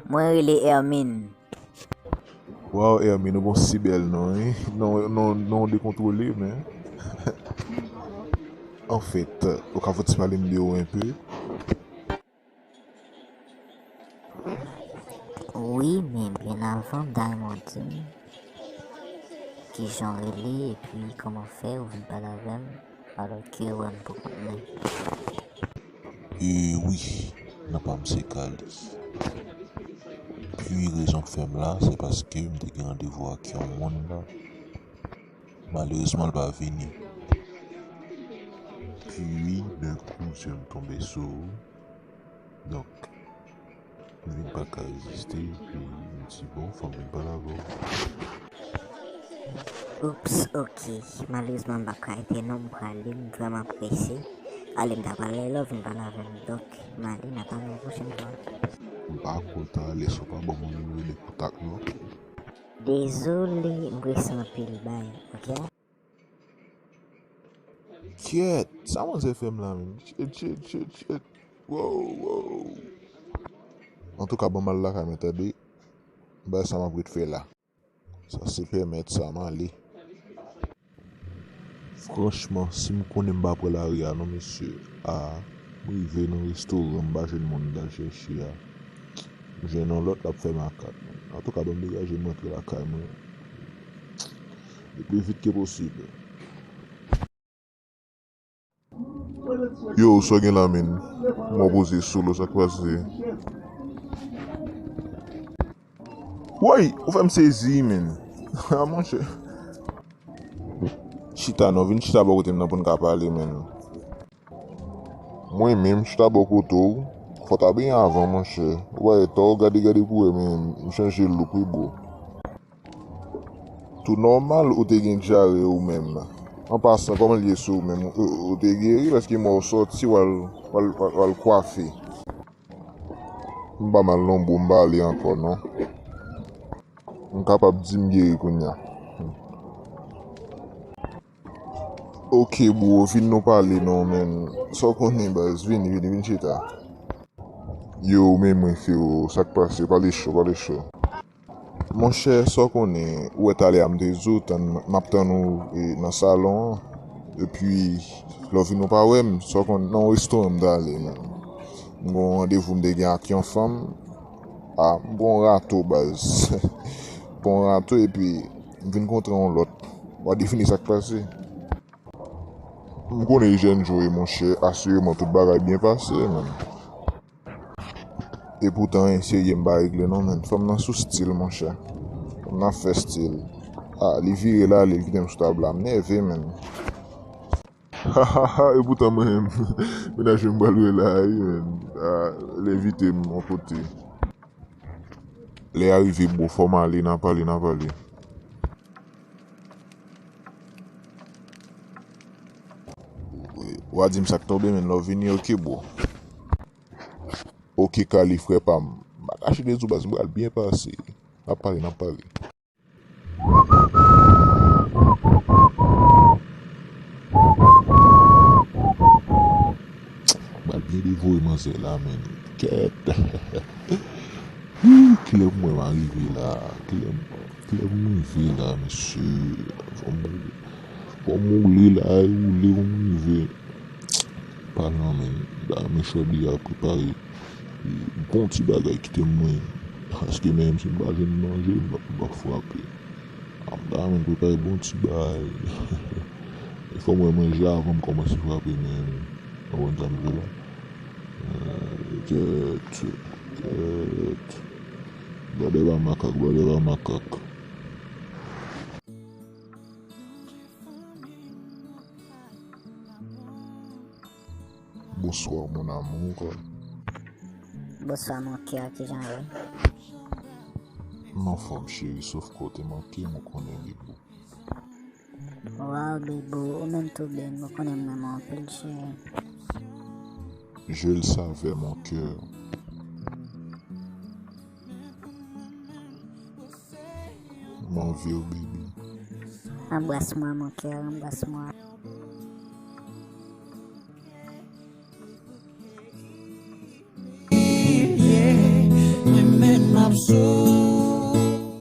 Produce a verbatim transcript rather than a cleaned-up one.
Mwen rele Hermine. Waw, Hermine, ou gon si bèl non, wi. Non, non, non dekontwole, men. Anfèt, ou ka fouti pale m de ou enpe? Wi, men byen avan Diamond di m kijan w rele epi kòman w fè ou vin pale avè m, alòske ou wè m pou kont mwen. E wi, non pa m se Kali. Pi rezon k fè m la, se paske m te gen randevou ak yon moun la. Malerezman, l pa vini. Pi, d'un coup, je m tonbe sou ou. Donk, m vin pa ka reziste, epi m di, bon, fò m vin pale avè w. Oups, ok. Malerezman, m p ap ka rete non, m prale, m vrèman prese. Ale, m ta pale lè w vin pale avè m. Donk, m ale, n a pale yon pwochèn fwa. M pa kontan, lè sa w pa ban mwen nimewo de kontak non. Dezole, m prese anpil, bay, ok? Kyèt, sa manzè fè m la menm? Kyèt, kyèt, kyèt, kyèt. Wow, wow. Antouka, ban m al lakay mwen, tande. Bay sa m ap ret fè la. Sa se pèmèt sa, m ale. Franchman, si m konnen m pa pran lari a non, mesye. A, m rive nan restoran, m pa jwenn moun m t al chèche a. M jwenn yon lòt, l ap fè makak. Antouka, ban m degaje m rantre lakay mwen. Le pli vit ke posib. Yo, sa w gen la, menn? Mwen poze sou lo, sa k pase? Woy, ou fè m sezi, menn. A, monchè. Chita non, vin chita bò kote m nan pou n ka pale, menn. Mwen menm, chita bò kote w. Fò w ta benyen avan, monchè. Ou pa wè, tan w gade gade pou wè, men m chanje look wi, bro. Tou nòmal ou te gen dyare ou menm. An pasan, kòman l ye sou ou menm? Ou, ou te geri paske mwen w sòti w al, w al, w al, w al kwafe. M pa mal non bro, m pa ale ankò non. M kapab di m geri kounya. Ok bro, vin nou pale non menn. Sa w konnen baz, vini, vini, vin chita. Yo, men mwen frero, sa k pase? Pale cho, pale cho. Monchè, sa w konnen, ou wè talè a m te di w, tann, m ap tann ou e, nan salon an. Epi, lè w vin ou pa wè m, sa w konnen, nan yon restoran m t ale menm. M gon randevou m te gen ak yon fanm. A, m pran yon rato baz. M pran yon rato epi m vin kontre yon lòt. W a defini sa k pase. M konnen jèn jou e monchè, asireman tout bagay byen pase menm. Epoutan, serye m pa regle non, menn. Fanm nan sou stil, monchè. Fanm nan fè stil. A, li vire l ale, li kite m sou tab la. M nève, menn. Hahaha, epoutan mwen menm, mennaj mwen m pral wè la, wi, menn. A, l envite m yon kote. Lè a rive, bro, fò m ale, n a pale, n a pale. W a di m sa k tonbe, menn, lè w vini, ok, bro. Ok, Kali, frè pa m. M pa kache de di w, baz, m pral byen pase. N ap pale, n ap pale. M pral byen devore manzè la, menn. Kèt. Kilè pou mwen m arive la? Kilè, kilè pou m rive la, mesye? Fò m, fò m woule la, e woule pou m rive. Pa nan menn, m ta renmen chòdye a prepare bon ti bagay, kite m mwen. Paske menm si m pa jwenn manje, m p ap, m p ap frape. A, m ta renmen prepare bon ti bagay. E fò m wè manje avan m kòmanse frape menm. Ou konprann sa m vle la? Kèt, kèt. Brother pa makak, brother pa makak. Bonsoir, mon amour. Bonsoir, mon cœur, kijan w ye? M anfòm, cheri, sof ke w te manke m, ou konnen, bibou. Waw, bibou, ou menm tou, babe, ou konnen m renmen w anpil, cheri. Je le savais, mon cœur. M anvi w, baby. Embrasse-moi, mon cœur, embrasse-moi.